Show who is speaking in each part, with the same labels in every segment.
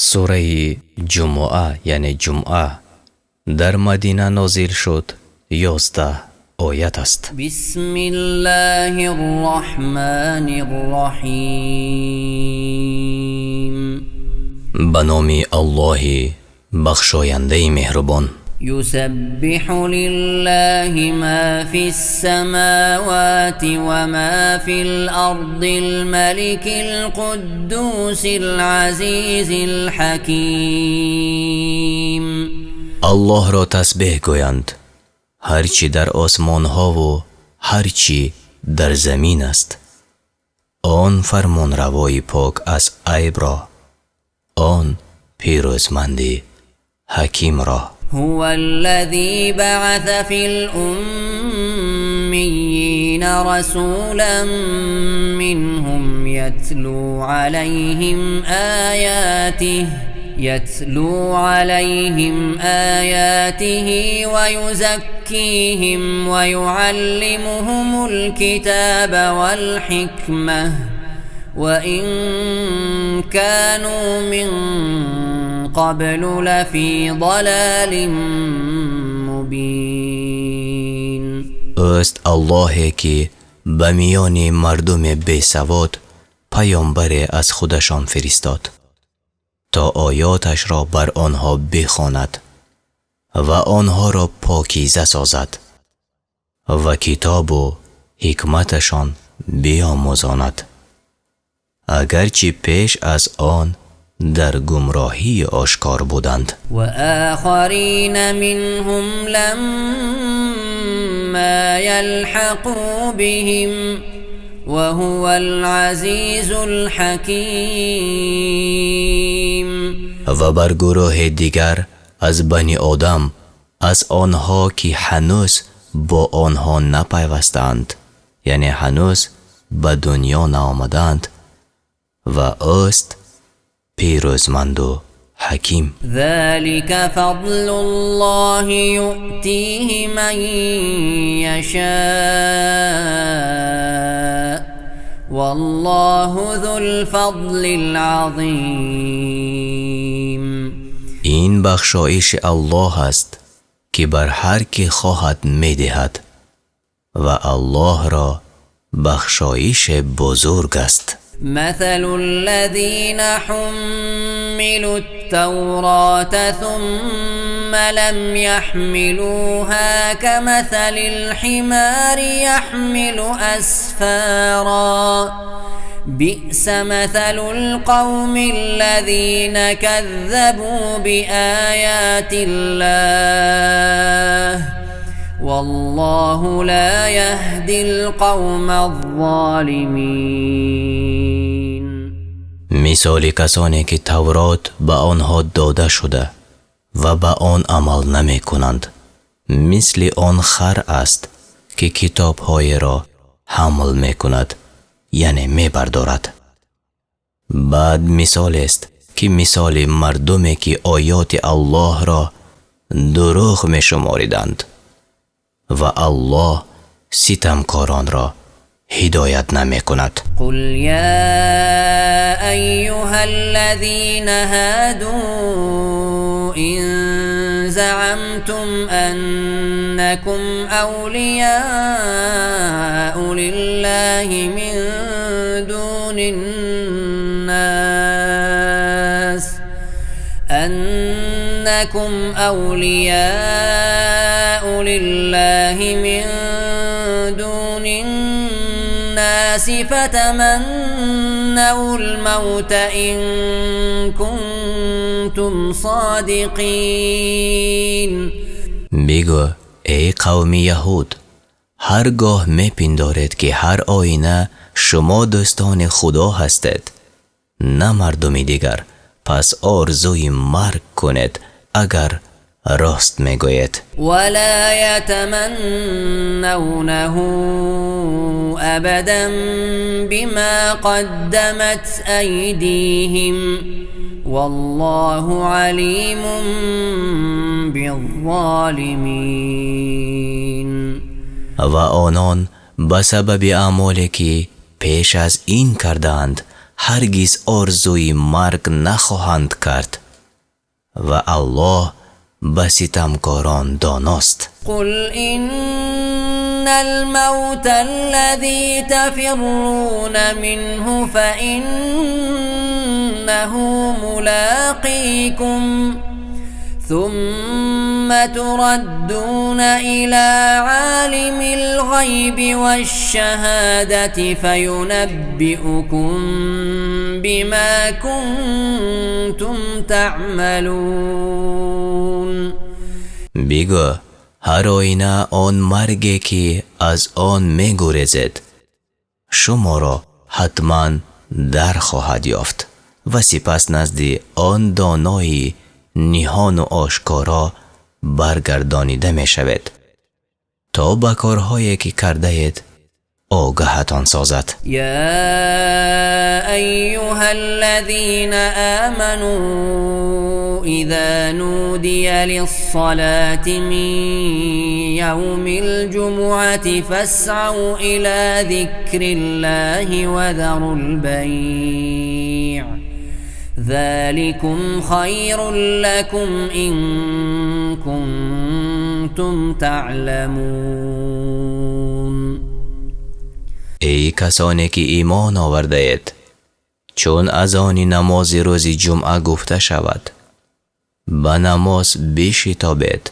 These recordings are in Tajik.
Speaker 1: Сураи Ҷумъа, яъне Ҷумъа, дар Мадина нозил шуд, 11 оят аст.
Speaker 2: Бисмиллоҳир Раҳмонир Раҳим.
Speaker 1: Ба номи Аллоҳи бахшояндаи меҳрубон.
Speaker 2: Юсаббиҳу лиллаҳи ма фис самавати ва ма фил ардил маликил қуддусил азизил ҳаким.
Speaker 1: Аллоҳро тасбеҳ гӯянд ҳар чи дар осмонҳову ҳар чи дар замин аст, он фармонравои пок аз айбро, он пирӯзманди ҳакимро.
Speaker 2: هو الذي بعث في الأميين رسولا منهم يتلو عليهم آياته ويزكيهم ويعلمهم الكتاب والحكمة وإن كانوا من قبل لفي ضلال مبين.
Speaker 1: Ӯст Аллоҳе, ки ба миёни мардуми бесавод паёмбаре аз худашон фиристод, то оёташро бар онҳо бихонад ва онҳоро покиза созад ва китобу ҳикматашон биомӯзонад, агарчи пеш аз он дар гумроҳии ошкор буданд.
Speaker 2: وآخرين منهم لما يلحقوا بهم وهو العزيز الحكيم.
Speaker 1: Ва бар гурӯҳи дигар аз бани Одам аз онҳо, ки ҳанӯз бо онҳо напайвастаанд, яъне ҳанӯз ба дунё наомадаанд, ва ӯст пирӯзманду ҳаким.
Speaker 2: ذلك فضل الله يؤتيه من يشاء والله ذو الفضل العظيم.
Speaker 1: Ин бахшоиши Аллоҳ аст, ки бар ҳар кӣ хоҳад медиҳад, ва Аллоҳро бахшоише бузург аст.
Speaker 2: مثل الذين حملوا التوراة ثم لم يحملوها كمثل الحمار يحمل أسفارا بئس مثل القوم الذين كذبوا بآيات الله والله لا يهدي القوم الظالمين.
Speaker 1: Мисоли касоне, ки Таврот ба онҳо дода шуда ва ба он амал намекунанд, мисли он хар аст, ки китобҳоеро ҳамл мекунад, яъне мебардорад. Бад мисолест, ки мисоли мардуме, ки оёти Аллоҳро дурӯғ мешумориданд, ва Аллоҳ ситамкоронро ҳидоят намекунад.
Speaker 2: قل يا أيها الذين هادوا إن زعمتم أنكم أولياء لله من دون الناس أنكم أولياء لله من دون الناس فتمنوا الموت إن كنتم صادقين.
Speaker 1: Бигӯ: эй қавми яҳуд, ҳар гоҳ мепиндоред, ки ҳар оина шумо дӯстони Худо ҳастед, на мардуми дигар, пас орзуи марг кунед, агар рост мегӯед.
Speaker 2: ولا يتمنونه أبدا بما قدمت أيديهم والله عليم بالظالمين.
Speaker 1: Ва онон ба сабаби аъмоле, ки пеш аз ин кардаанд, Ҳаргиз орзуи марг нахоҳанд кард ва Аллоҳ ба ситамкорон доност.
Speaker 2: قل إن الموت الذي تفرون منه فإنه ملاقيكم ثم تردون إلى عالم الغيب والشهادة فينبئكم بما كنتم تعملون.
Speaker 1: Бигӯ, ҳар оина он марге, ки аз он мегурезед, шуморо ҳатман дар хоҳад ёфт ва сипас назди он донои ниҳону ошкоро баргардонида мешавед, то ба корҳое, ки кардаед, огаҳатон созад.
Speaker 2: يا أيها الذين آمنوا إذا نودي للصلاة من يوم الجمعة فاسعوا إلى ذكر الله وذروا البيع ذلكم خير لكم إن كنتم تعلمون.
Speaker 1: Эй касоне, ки имон овардаед, чун азони намози рӯзи ҷумъа гуфта шавад, ба намоз бишитобед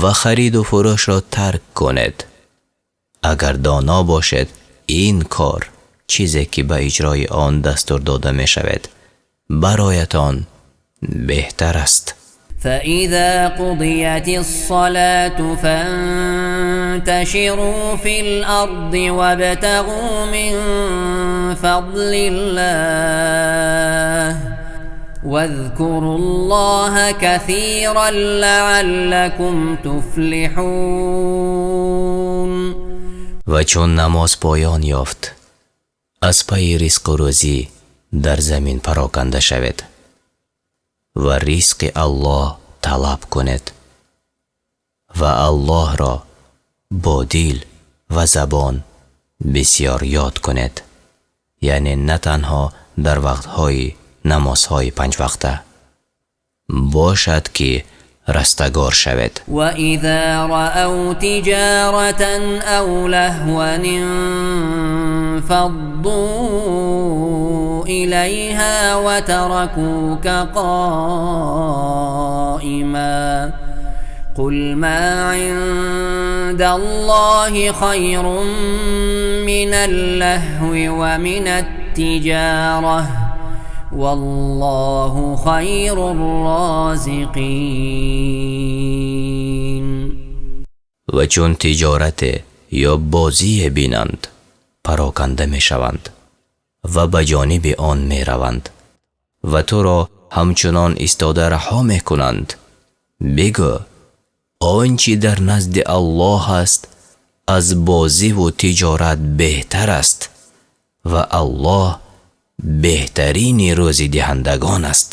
Speaker 1: ва хариду фурӯшро тарк кунед. Агар доно бошед, ин кор, чизе ки ба иҷрои он дастур дода мешавед, бароятон беҳтар аст.
Speaker 2: فإذا قضيت الصلاة فانتشروا في الأرض وابتغوا من فضل الله واذكروا الله كثيرا لعلكم تفلحون.
Speaker 1: Ва чун намоз поён ёфт, аз пайи ризқу рӯзӣ дар замин пароканда шавед ва ризқи Аллоҳ талаб кунед ва Аллоҳро бо дил ва забон бисьёр ёд кунед, яъне на танҳо дар вақтҳои намозҳои панҷвақта, бошад, ки растагор шавед.
Speaker 2: وإذا رأوا تجارة أو لهوا انفضوا إليها وتركوك قائما قل ما عند الله خير من اللهو ومن التجارة والله خير الرازقين.
Speaker 1: Ва чун тиҷорате ё бозие бинанд, пароканда мешаванд ва ба ҷониби он мераванд ва туро ҳамчунон истода раҳо мекунанд. Бигӯ, он чӣ дар назди Аллоҳ аст, аз бозиву тиҷорат беҳтар аст ва Аллоҳ беҳтарини рӯзидиҳандагон аст.